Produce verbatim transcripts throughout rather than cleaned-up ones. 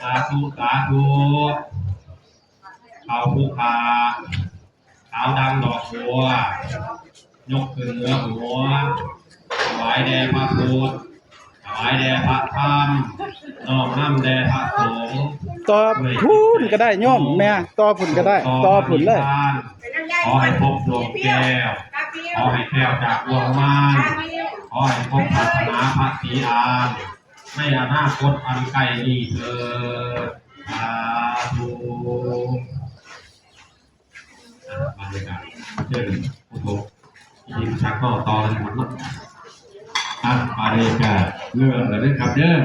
สาธุ สาธุ เอาผู้ขาขาวดังดอกบัว ยกขึ้นเหนือหัว ถวายแด่พระพุทธ ถวายแด่พระธรรม น้อมนำแด่พระสงฆ์ ต่อพุ้นก็ได้โยมแม่ ต่อพุ้นก็ได้ ต่อพุ้นเลย ขอให้พบดวงแก้ว ขอให้แคล้วจากบ่วงมาร ขอให้พบศาสนาพระศรีอาน ในอนาคตอันใกล้นี้เถิด สาธุ อ่ะ มาเลยครับ เชิญผู้ชม ยินชักก็ต่อเลยนะครับเนาะ อ่ะ มาเลยครับ เริ่มเลยนะครับเด้อ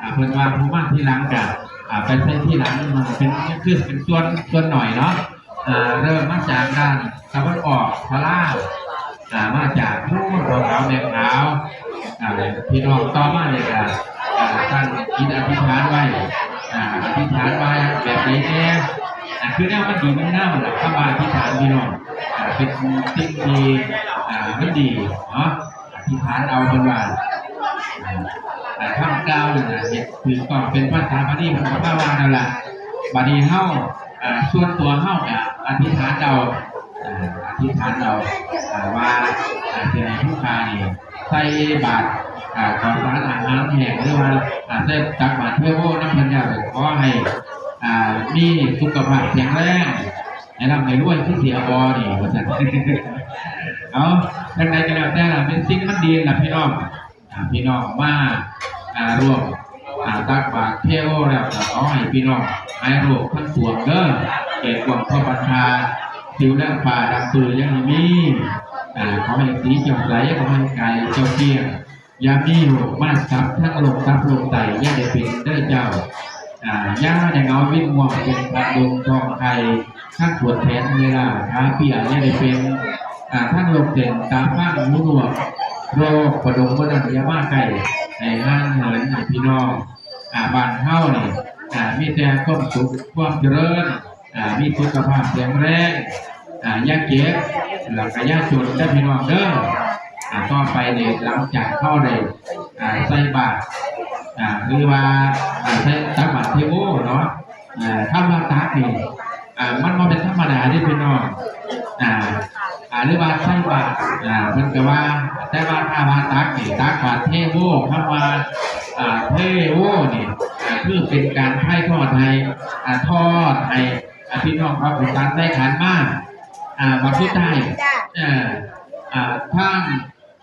อ่ะ เพิ่นว่าผู้มาทีหลังก็ อ่ะ ไปใส่ทีหลัง มันเป็น คือเป็นส่วน ส่วนหน่อยเนาะ อ่า เริ่มมาจากด้านตะวันออกพระลาว อ่า มาจากผู้พ่อขาวแม่ขาว อ่า พี่น้องต่อมาเนี่ยก็ อ่า ตั้งจิตอธิษฐานไว้ อ่า อธิษฐานไว้แบบไหนแน่ อ่า คือแนวมันดีมันงามแหละ คำว่าอธิษฐานพี่น้อง อ่า เป็นสิ่งที่ อ่า มันดีเนาะ อธิษฐานเอาเพิ่นว่า อ่า อ่า คำกล่าวนั่นน่ะ เฮ็ดถูกต้องเป็นภาษาบาลี เพิ่นก็ว่านั่นล่ะ บัดนี้เฮา อ่า ส่วนตัวเฮาก็อธิษฐานเอา อ่า อธิษฐานเอา อ่า ว่า อ่า สิให้ผู้ข้านี่ใส่บาตร อ่า ข้าวสารอาหารแห้ง หรือว่า อ่า ใส่ตักบาตรเทโวนำเพิ่นแล้ว ขอให้ อ่า มีสุขภาพแข็งแรง ให้ร่ำให้รวยคือเสียบ่นี่ ว่าซั่น เอา จั่งใดก็แล้วแต่ล่ะ เป็นสิ่งมันดีล่ะพี่น้อง อ่า พี่น้องมา อ่า ร่วม อ่า ตักบาตรเทโวแล้วก็ขอให้พี่น้องหายโรคทั้งปวงเด้อ แก้กวางพระบัญชา สิวและฝ่าดำปือยังมี อ่า ขอให้สีเจ้าใส ขอให้กายเจ้าเที่ยง อย่ามีโรคมาสับทั้งโรคตับโรคไต อย่าได้เป็นเด้อเจ้า อ่า อย่าได้เหงาวิงวองเป็นพัดลมทองไทย ทั้งปวดแขนเวลาขาเปียกอย่าได้เป็น อ่า ทั้งโรคเส้นตาฟ้างหูหนวก โรคประดงบ่นั้นอย่ามาใกล้ ให้ห่างเหินให้พี่น้อง อ่า บ้านเฮานี่ อ่า มีแต่ความสุขความเจริญ อ่า มีสุขภาพแข็งแรง อ่า อย่าเจ็บ แล้วก็อย่าจนเด้อพี่น้องเด้อ อ่า ต่อไปนี่หลังจากเฮาได้ อ่า ใส่บาตร อ่า หรือว่า อ่า ใส่ตักบาตรเทโวเนาะ อ่า คำว่าตักนี่ อ่า มันบ่เป็นธรรมดาเด้อพี่น้อง อ่า อ่า หรือว่าใส่บาตร อ่า เพิ่นก็ว่า แต่ว่าถ้าว่าตักนี่ ตักบาตรเทโว คำว่า อ่า เทโวนี่ อ่า คือเป็นการถ่ายทอดให้ อ่า ทอดให้ อ่า พี่น้องเอาข้าวสารใส่ขันมา อ่า บัดสุดท้าย เอ่อ อ่า ทาง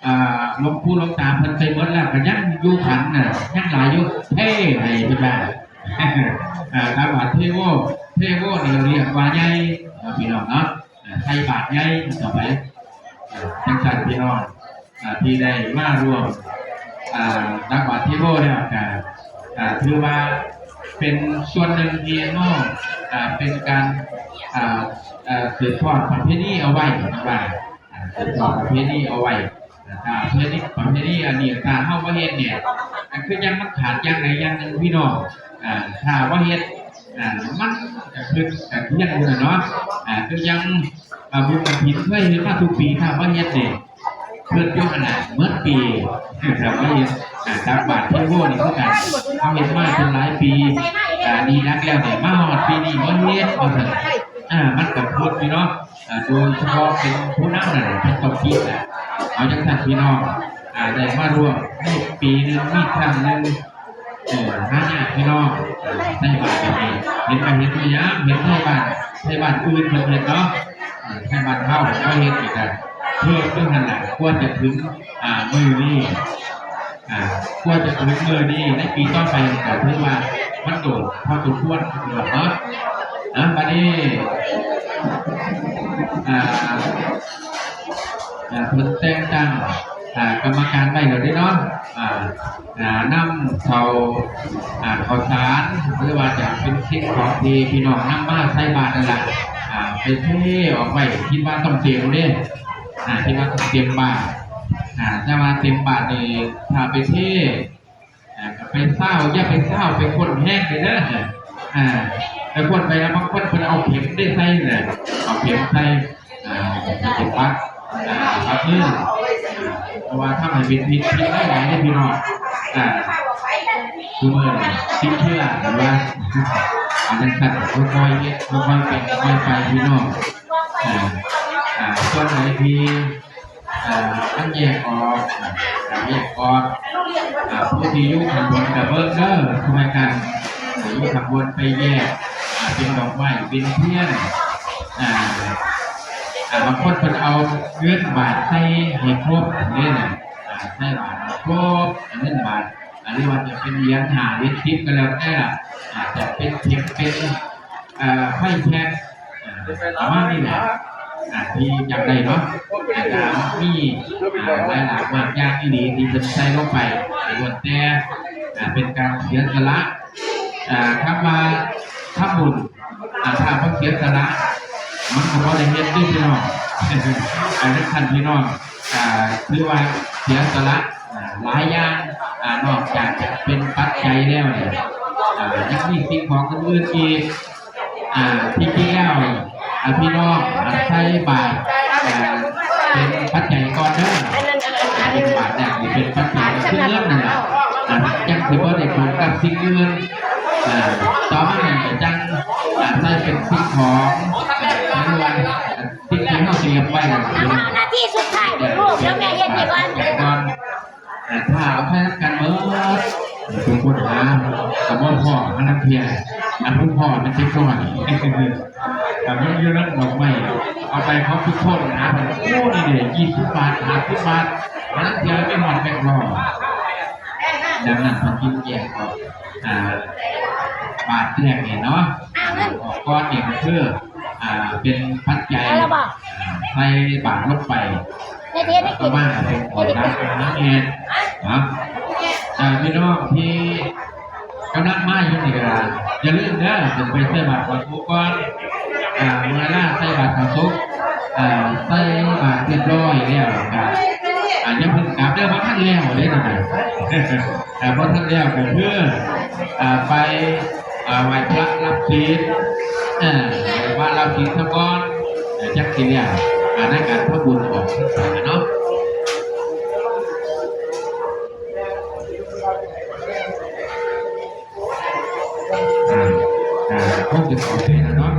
อ่า หลวงปู่หลวงตาเพิ่นไปหมดแล้ว ก็ยังอยู่ขันน่ะ ยังหลายอยู่ เทให้เพิ่นว่า อ่า คำว่าเทโว เทโวนี่เรียกว่าใหญ่ เนาะพี่น้องเนาะ อ่า ใส่บาตรใหญ่ต่อไป อ่า จังซั่นพี่น้อง อ่า ที่ได้มาร่วม อ่า ตักบาตรเทโวแล้วก็ อ่า ถือว่าเป็นส่วนหนึ่งที่เฮา อ่า เป็นการ อ่า อ่า สืบทอดประเพณีเอาไว้ว่า อ่า สืบทอดประเพณีเอาไว้ อ่า ถ้าประเพณี ประเพณีอันนี้ถ้าเฮาบ่เฮ็ดเนี่ย อ่า คือยังมันขาดอย่างใดอย่างหนึ่งพี่น้อง อ่า ถ้าบ่เฮ็ด อ่า มันก็คือก็เพี้ยนอยู่น่ะเนาะ อ่า คือยัง อ่า บุญกฐินเคยเฮ็ดมาทุกปี ถ้าบ่เฮ็ดเนี่ย เพิ่นอยู่หั่นน่ะหมดปีครับ บ่เฮ็ด อ่า ตักบาตรเทโวนี่คือกัน เฮาเฮ็ดมาเป็นหลายปี อ่า ดีนักแล้วเนี่ย มาฮอดปีนี้บ่เฮ็ดว่าซั่น อ่า มันก็หมดอยู่เนาะ อ่า โดยเฉพาะเป็นผู้นำนั่นแหละ เป็นต้องคิดแหละ เอาจังซั่นพี่น้อง อ่า ได้มาร่วมในปีหนึ่งมีครั้งหนึ่ง เออ หายากพี่น้อง เออ ไทบ้านแบบนี้ เห็นก็เห็นพยายาม เห็นไทบ้าน ไทบ้านอื่นเพิ่นเฮ็ดเนาะ เออ ไทบ้านเฮาเฮาเฮ็ดอีกอ่ะ เพิ่มขึ้นหั่นน่ะ กว่าจะถึง อ่า มื้อนี้ อ่า กว่าจะถึงมื้อนี้ ในปีต่อไปก็ถือว่ามันโดนพอสมควรเนาะ อ่ะ บัดนี้ อ่า อ่า เพิ่นแต่งตั้ง อ่า กรรมการไว้แล้วเด้เนาะ อ่า อ่า นำเข้า อ่า ข้าวสาร หรือว่าจะเป็นสิ่งของที่พี่น้องนำมาใส่บาตรนั่นล่ะ อ่า ไปเทออกไว้ คิดว่าต้องเต็มเด้ อ่า คิดว่าต้องเต็มบาตร อ่า แต่ว่าเต็มบาตรนี่ ถ้าไปเท อ่า ก็ไปซาว อย่าไปซาว ไปคนแฮงเลยเด้อ อ่า ไปคนไปแล้วบางคนเพิ่นเอาเข็มได้ใส่เลย เอาเข็มใส่ อ่า เข็มปัด อ่า ปัดมือ เพราะว่าทำให้เป็นพิษ พิษหลายๆเด้อพี่น้อง อ่า คือเมื่อติดเชื้อหรือว่าอันนั้นสั่นค่อยๆเฮ็ดค่อยๆเป็นค่อยๆไปพี่น้องอ่าอ่าส่วนไหนที่อ่ามันแยกออกอ่าแยกออกอ่าผู้ที่อยู่ข้างบนกับเบิกเด้อช่วยกันอยู่ข้างบนไปแยกอ่าเป็นดอกไม้เป็นเทียนอ่าอ่าบางคนเพิ่นเอาเงินบาทใส่ให้ครบนี่นะอ่าใส่บาทครบเงินบาท อันนี้ว่าจะเป็นเหรียญห้าเหรียญสิบก็แล้วแต่ล่ะอาจจะเป็นเข็มเป็นเอ่อไฟแช็กอ่าประมาณนี้แหละอ่าที่จำได้เนาะแต่ก็มีอ่าหลายหลากมากอย่างอีหลีที่เป็นใส่ลงไปล้วนแต่อ่าเป็นการเสียสละอ่าคำว่าทำบุญ อ่าถ้าบ่เสียสละมันก็บ่ได้เฮ็ดเด้อพี่น้องอันนี้ท่านพี่น้องอ่าถือว่าเสียสละอ่าหลายอย่างอ่านอกจากจะเป็นปัจจัยแล้วเนี่ยอ่ายังมีสิ่งของอื่นๆอีกอ่าที่จริงแล้วอ่าพี่น้องอ่าใส่บาตรอ่าเป็นปัจจัยก่อนเด้ออ่าเป็นบาตรเนี่ยเป็นปัจจัยคือเงินนั่นแหละอ่าจังสิบ่ได้ผลกับสิ่งอื่น อ่าต่อมาจังอ่าใส่เป็นสิ่งของอ่าเรียกว่าสิ่งที่เราเตรียมไว้นะครัหานาทีสุดท้ายลูกแล้วแม่เฮ็ดให้ก่อนก่อนอ่าถ้าเอาไปกันเบิดทุกคนหากับพ่อพ่อมานักเพียงอันผู้พ่อมันเจ็บตัวนี่แต่มันอยู่นั่นดอกไม้เอาไปเขาทุกคนหาไปโอ้นี่เดี๋ยวยี่สิบบาทสามสิบบาทอันนั้นเดียวไม่หมดแม่งรอดังนั้นมันกินแยกออก อ่าบาทแรกเนี่ยเนาะอ่าออกก้อนเนี่ยมันคืออ่าเป็นปัจจัยเอาละบ่อ่าใส่บาทลงไปในเทศนี่กินประมาณเป็นของร้านอาหารเนี่ยนะอ่าพี่น้องที่กำลังมาอยู่นี่ก็อย่าลืมเด้อถึงไปใส่บาทก่อนทุกก้อนอ่าเวลาใส่บาทของทุกอ่าใส่บาทเรียบร้อยแล้วก็อ่าอย่าเพิ่งกลับเด้อเพราะท่านแล้วเลยนะ แต่พอท่านแล้วก็คืออ่าไปอ่าไหว้พระรับศีลเอ่อไหว้พระรับศีลซะก่อนเอ่อจักสิแล้วอ่าในการทำบุญออกพรรษาเนาะอ่าอ่าคงจะขอแค่นั้นเนาะ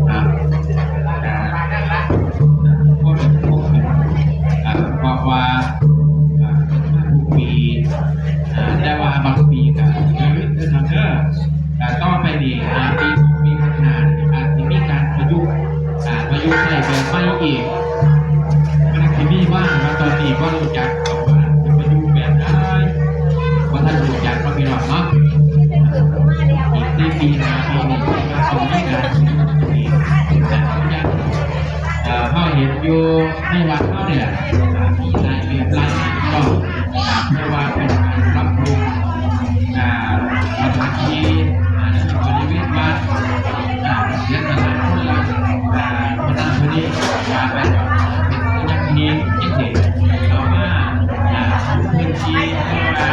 ครับอ่าคนพบกันอ่าเพราะว่าอ่าทุกปีอ่าแต่ว่าบางปีก็เยอะขึ้นนะเด้ออ่าต่อไปนี่อ่าปีปีข้างหน้าอาจจะมีการประยุกต์อ่าประยุกต์ใช้แบบใหม่อีกมันจะมีบ้างมาตอนนี้ก็รู้จักกับว่าจะประยุกต์แบบไหนว่าท่านรู้จักก็พี่น้องเนาะ อีกสี่ปีห้าปีนี่ก็คงไม่เกิดเอ่อเฮาเห็นอยู่ในวัดเฮาเนี่ยมีหลายเรื่องหลายอย่างก็เพื่อว่าเป็นการปรับปรุงอ่าสถานที่อ่าบริเวณวัดอ่าเสียสละคนละอ่าคนนั้นคนนี้อ่าเป็นอย่างนี้จังซี่เรามาอ่าพื้นที่เพื่อว่า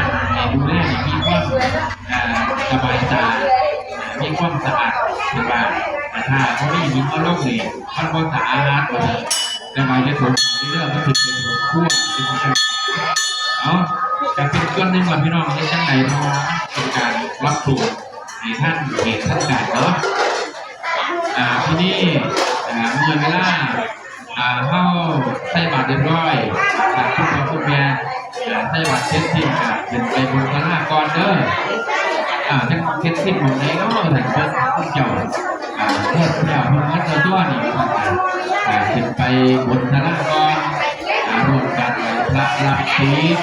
ดูแลให้มีความ อ่าสบายตามีความสะอาดคือว่าถ้าเขาไม่มีเขาลงนี่มันก็สะอาดกว่าแต่มาจะสนใจเรื่องมันถึงเป็นหัวขั้วเป็นหัวขั้วเอาแต่เป็นส่วนหนึ่งว่าพี่น้องในจังไหนเพราะว่าเป็นการรับปรุงในท่านเหตุท่านการเนาะอ่าทีนี้อ่าเมื่อเวลา อ่าเฮาใส่บาตรเรียบร้อยอ่าคุณพ่อคุณแม่อ่าใส่บาตรเสร็จสิ้นก็ขึ้นไปบนศาลาก่อนเด้ออ่าจักเสร็จสิ้นหม่องใดเนาะท่านเพิ่นเจ้าอ่าเพิ่นแล้วเพิ่นหมดแล้วตัวนี่อ่าขึ้นไปบนศาลาก่อนอ่าร่วมกันไหว้พระรับศีล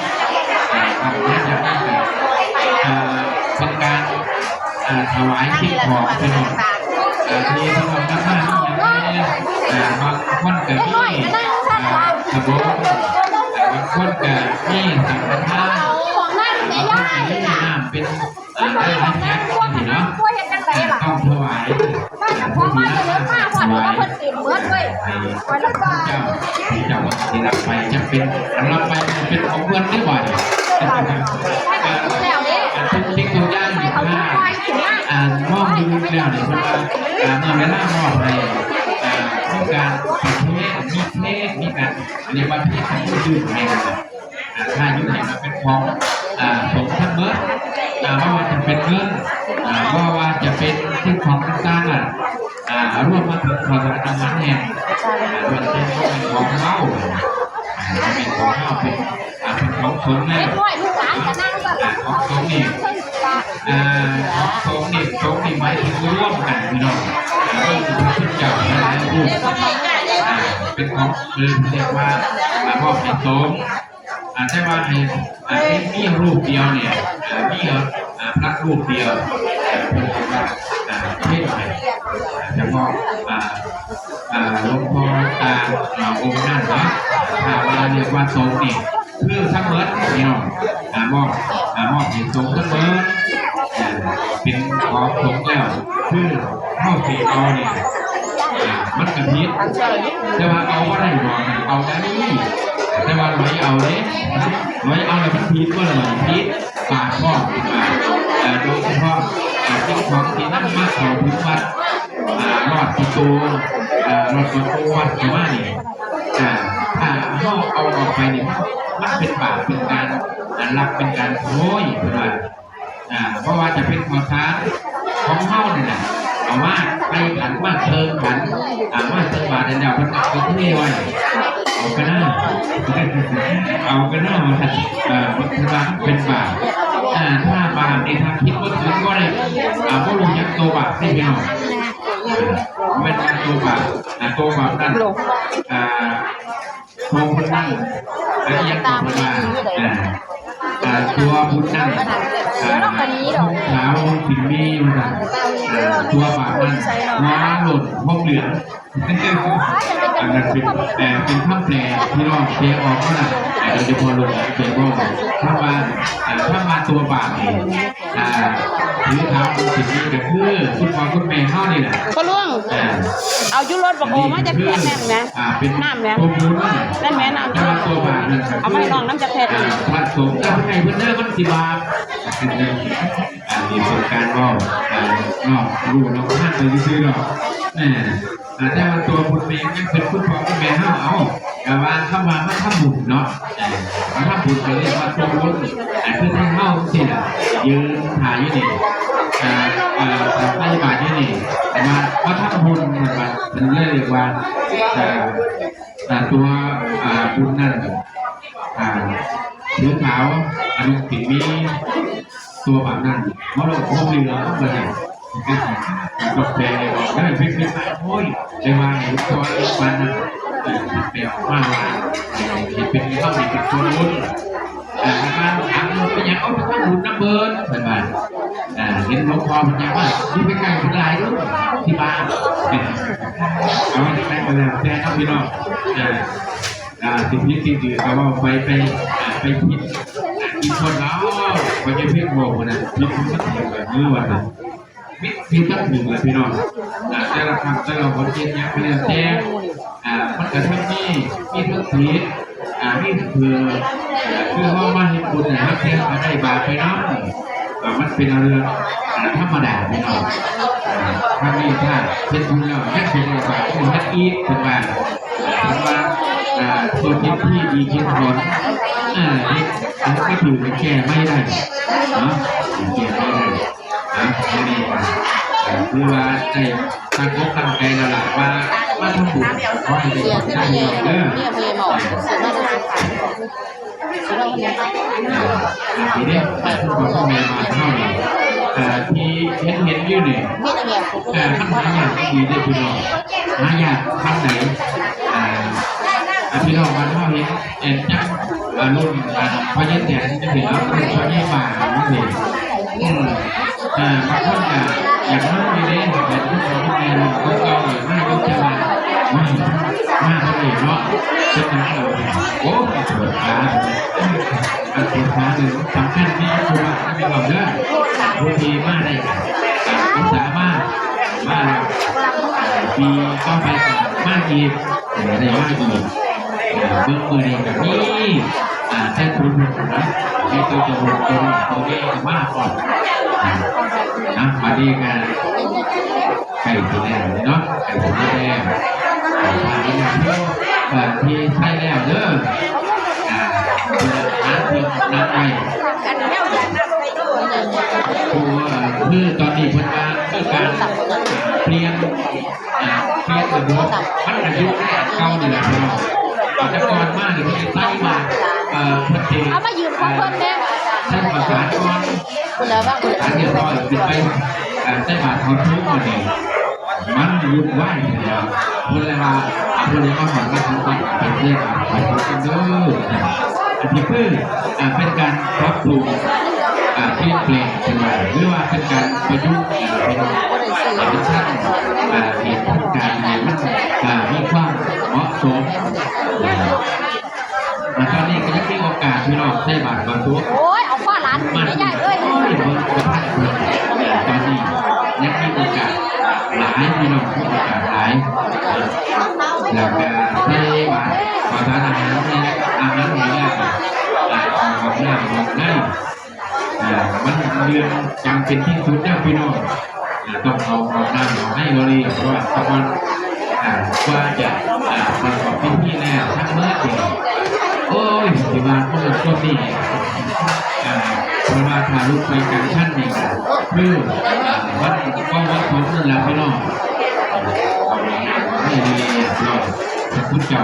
อ่าทำบุญอย่างนั้นก็อ่าเป็นการ อ่าถวายสิ่งของพี่น้องอ่าที่พี่น้องนำมานี่นะอ่าบางคนก็มีอ่าขบวนอ่าบางคนก็มีสังฆทานบางคนก็มีน้ำเป็นอ่าได้รับแจกนี่เนาะอ่าต้องถวายอ่าผู้ที่รับถวาย เจ้าที่เจ้าที่รับไปจะเป็นอันรับไปเป็นของเพื่อนได้บ่อยทุกสิ่งทุกอย่างถ้าอ่ามองดูแล้วเนี่ยเวลาอ่าเมื่อเวลามอบให้อ่ามีการประเทศมีเพลงมีการ เรียกว่าที่ของผู้อื่นเนี่ย อ่า ถ้าอยู่ไหนมันเป็นของ อ่า สงฆ์ทั้งหมด อ่า ไม่ว่าจะเป็นเงิน อ่า ไม่ว่าจะเป็นสิ่งของต่างๆ อ่ะ อ่า รวมมาถึงข้าวสารอาหารแห้ง อ่า ล้วนแต่เป็นของเฮา อ่า เป็นของเฮา เป็น อ่า เป็นของสงฆ์แล้ว เด็กน้อยลูกหลานก็นั่งแบบ อ่า ของสงฆ์นี่ อ่า ของสงฆ์นี่ สงฆ์นี่หมายถึงรวมกันพี่น้อง อ่า รวมถึงพระพุทธเจ้าหลายๆรูป อ่า เป็นของ เออ เรียกว่า อ่า มอบให้สงฆ์ อ่า แต่ว่าให้ อ่า มี มีรูปเดียวเนี่ย อ่า มี อ่า พระรูปเดียว อ่า เพิ่นเรียกว่า อ่า เทศน์ให้ อ่า เฉพาะ อ่า อ่า หลวงพ่อตา อ่า องค์นั้นเนาะ ถ้าว่าเรียกว่าสงฆ์นี่ คือทั้งหมดพี่น้อง อ่า มอบ อ่า มอบให้สงฆ์ทั้งหมด อ่า เป็นของสงฆ์แล้ว คือเฮาสิเอาเนี่ย อ่า มันก็ผิด แต่ว่าเอาบ่ได้ดอก เอาได้ แต่ว่าลอยเอาเด้ ลอยเอาแล้วมันผิดบ่ล่ะ ผิดบาปพร้อม อ่า โดยเฉพาะ อ่า สิ่งของที่นำมาเข้าถึงวัด อ่า รอดประตู อ่า รอดประตูวัดเข้ามานี่ อ่า ถ้าเฮาเอาออกไปนี่ มันเป็นบาป เป็นการ อ่า ลัก เป็นการขโมย เพิ่นว่า อ่า เพราะว่าจะเป็นข้าวสารของเฮานี่แหละ เอามาใส่ขัน มาเติมขัน อ่า มาใส่บาตรแล้วเพิ่นก็เอาไปเทไว้ เอาก็ได้ เอาก็ได้ อ่า เพิ่นว่าเป็นบาป อ่า ถ้าบาปนี่ ถ้าคิดบ่ถึงบ่ได้ อ่า บ่รู้จักตัวบาปนี่พี่น้อง อ่า แม่นตัวบาป อ่า ตัวบาปนั่น อ่า ตัวบุญนั่น อันนี้ยังตัวบุญมา อ่า อ่า ตัวบุญนั่น อ่า สาวสิงมีมาสั่ง อ่า ตัวบาปนั่น หัวหล่น ห้องเหลือง อันนั้นเป็น เอ่อ เป็นคำแปลพี่น้องแปลออกมา อ่า โดยเฉพาะลงแปลว่า ถ้ามา อ่า ถ้ามาตัวบาปนี่ อ่า ถือถามสิงมีก็คือคุณพ่อคุณแม่เฮานี่แหละ พ่อลุง อ่า เอาอยู่รถบักโอมาจากแพ็คแม่นไหม อ่า เป็น น้ำแม่น ตัวบุญ นั่นแม่น้ำ แต่ว่าตัวบาปนั่น เอามาให้น้องน้ำจากแพ็ค อ่า พระสงฆ์เอาให้เพิ่นเด้อ มันสิบาป อันนี้เป็นการเว้า อ่า นอกลู่นอกทางไปซื่อๆดอก แหม อ่า แต่ว่าตัวบุญแม่ยังเป็นคุณพ่อคุณแม่เฮา เอา แต่ว่าคำว่ามาทำบุญเนาะ อ่า มาทำบุญก็เรียกว่าตัวบุญ อ่า คือทางเฮาสิล่ะ ยืนถ่ายอยู่นี่ อ่า อ่า ใส่บาตรอยู่นี่ แต่ว่ามาทำบุญมันว่า มันเลยเรียกว่า อ่า อ่า ตัว อ่า บุญนั่น อ่า ผิวขาว อันนี้สิมีตัวบาปนั่น เพราะเราคงเหลือก็เลย กาแฟออกได้เป็นเป็นโอ้ย ได้ว่าหลวงพ่อเรียกวันนะ เออ แปลว่าว่า เป็นข้าวเหนียวเป็นตัวรุ่น อ่า การถามเราไปยังเอาไปทำบุญน้ำเบิร์นเพิ่นว่า อ่า เห็นหลวงพ่อเพิ่นยังว่า ที่ไปไกลเพิ่นหลายเด้อ ที่บ้าน เอาไปก็แล้วแต่เนาะพี่น้อง อ่า อ่า สิผิดสิถือก็เว้าไป ไป อ่า ไปผิด อ่า ผิดคนเนาะ บ่ใช่ผิดบ่นะ ผิดคนก็ถือแบบนี้ว่านะ ผิด ผิดก็ถือแหละพี่น้อง อ่า แต่ละคำแต่ละคนเฮ็ดหยังก็แล้วแต่ อ่า มันก็ทั้งมี มีทั้งผิด อ่า มีเถื่อ อ่า คือเฮามาเฮ็ดบุญเนี่ย เฮาเสียก็ได้บาปไปเนาะ อ่า มันเป็นเรื่อง อ่า ธรรมดาพี่น้อง อ่า ถ้ามีถ้าเฮ็ดบุญแล้วยังสิได้บาป ก็เฮ็ดอีก เพิ่นว่า เพิ่นว่า อ่า ตัวเฮ็ดที่ดีเฮ็ดถอน อ่า เฮ็ด มันก็ถือว่าแก้ไม่ได้ เนาะ แก้ไม่ได้ อ่ะ ทีนี้ก็ อ่า คือว่าได้ตั้งอกตั้งใจแล้วล่ะว่ามาทำบุญ ขอให้ได้บุญได้ดอกเด้อ ทีนี้คุณพ่อคุณแม่มาเท่านี้ อ่า ที่เห็นเห็นอยู่นี่ อ่า มันหายากดีเด้อพี่น้อง หายากครั้งไหน อ่า อ่า พี่น้องมาเท่านี้ เอ็นจัง อ่า รุ่น อ่า พ่อใหญ่แสนจะเห็นแล้ว รุ่นพ่อใหญ่บ่านั่นเอง อืม อ่า บางคนก็อยากมาอยู่เด้ อยากมาอยู่แม่รุ่นเก่าๆ อยากมาอยู่แต่ว่า มา มาบ่ได้เนาะ เป็นหยังเรา โอ้ ปวดขา อันปวดขานี่สำคัญที่สุดนะ ไม่ว่าเด้อ ผู้ที่มาได้ อ่า อุตส่าห์มา มาแล้ว ปีต่อไปก็มาอีก เดี๋ยวได้มาอีก อ่า เบิ่งมื้อนี้ก็มี อ่า แต่ทุนนะ มีตัวตลกตัวน้อยตัวใหญ่ก็มาก่อน อ่า นะ บัดนี้ก็ใกล้สิแล้วเนาะ ใกล้สิแล้ว อ่า มาดีนะ อ่าที่ใช้แล้วเด้ออ่าเพื่อหาเพิ่มนักไปผู้เอ่อคือตอนนี้เพิ่นว่ามีการเปลี่ยนอ่าเปลี่ยนระบบมันอายุเก่านี่แหละพี่น้องแต่ก่อนมาเนี่ยเพิ่นใช้มาเอ่อเพิ่นสิเอามายืมของเพิ่นแม่ใช้ภาษาก่อน คุณแล้วบ้างคุณแล้วอันนี้พอเป็นไปอ่าใช้มาเขาทุกวันนี้ มันวุ่นวายอยู่แล้วเพิ่นเลยว่าเพิ่นเลยมาหอนมาถึงไปเป็นเรื่องไปกันเด้ออันนี้คืออ่าเป็นการปรับปรุงอ่าเปลี่ยนแปลงเป็นว่าหรือว่าเป็นการประยุกต์อ่าเป็นเป็นท่านอ่าเหตุการณ์ให้มันอ่ามีความเหมาะสม อ่าตอนนี้ก็ยังมีโอกาสพี่น้องใช้บัตรบางตัวโอ้ย เอาฟ้าหลานมาใหญ่เลยโอ้ยเบิ่งกระทัดเบิ่งตอนนี้ยังมีโอกาสหลายพี่น้องมีโอกาสหลายแล้วก็ใช้บัตรประทานอาหารเนี่ยอาหารเนี่ยอาบน้ำอาบน้ำอ่ามันเรื่องจำเป็นที่สุดนะพี่น้อง อ่าต้องเอาเอาน้ำเอาให้บริเพราะว่าตะวันอ่ากว่าจะอ่าประกอบพิธีแล้วทั้งเมื่อเดียวโอ้ยสิมาเมื่อต้นนี้อ่าเพราะว่าถ้าลุกไปกลางชั้นนี่ก็คืออ่ามันก็ว่าสมนั่นแหละพี่น้องเอาน้ำให้เรียบร้อยพระคุณเจ้า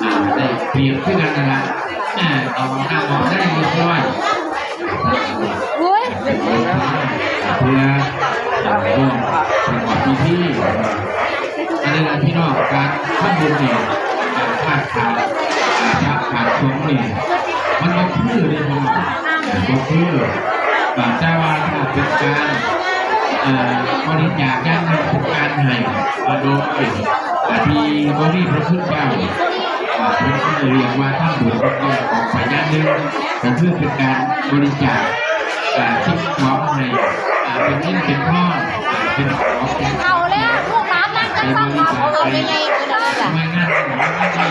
อ่าได้เปรียบขึ้นกันนั่นแหละอ่าเอาน้ำเอาให้เรียบร้อย อุ้ยเพื่อร่วมประกอบพิธีอะไรนะพี่น้องการทำบุญเนี่ยการขาดขาดพระขาดสงฆ์เนี่ยมันก็คือเลยพี่น้องก็คือแต่ว่าถ้าเป็นการเอ่อบริจาคอย่างหนึ่งเป็นการให้มาโดยที่บริพระคุณเจ้า อ่าผมก็เลยเรียกว่าทำบุญเป็นเรื่องของพยานหนึ่งก็คือเป็นการบริจาคอ่าสิ่งของให้อ่าเป็นเงินเป็นทองอ่าเป็นของเป็นเขาแล้วลูกหลานนั่งกันฟังเขาเขาเอาไปไงก็ได้จ้ะไม่งานของไม่ได้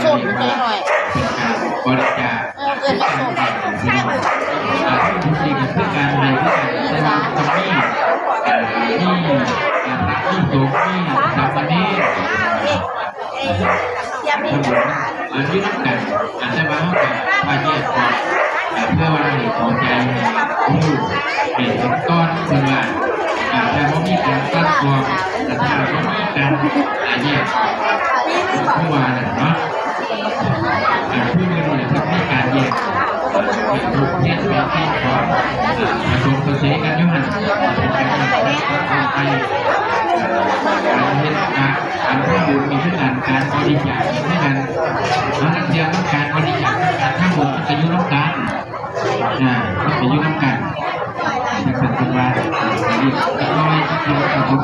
ส่งไปหน่อยเป็นการบริจาคเออเกินมาส่งอ่าทุกสิ่งทุกการให้ทุกอย่างแต่ว่าตรงนี้อ่านี่อ่าพระที่สงฆ์นี่สามเณร ทั้งหมดอันนี้นักกันอันจะมาเท่ากันว่าแยกออกแต่เพื่อว่าให้เข้าใจรู้เหตุต้นเพิ่นว่าอาจจะบ่มีการตัดความแต่ถ้าบ่มีการแยกออกคือว่านั่นเนาะอ่าคือมันเนี่ยมันมีการแยกออกเป็นทุกข์เพี้ยนเป็นที่ของผสมผสานกันอยู่หั่นเป็นการทำไปการเฮ็ดการ อันที่อยู่มีคือกันการบริจาคคือกันเพราะนั้นเดียวกันการบริจาคการทำบุญมันจะอยู่นำกันอ่ามันจะอยู่นำกันนะครับเป็นว่าอันนี้ก็น้อยที่เรา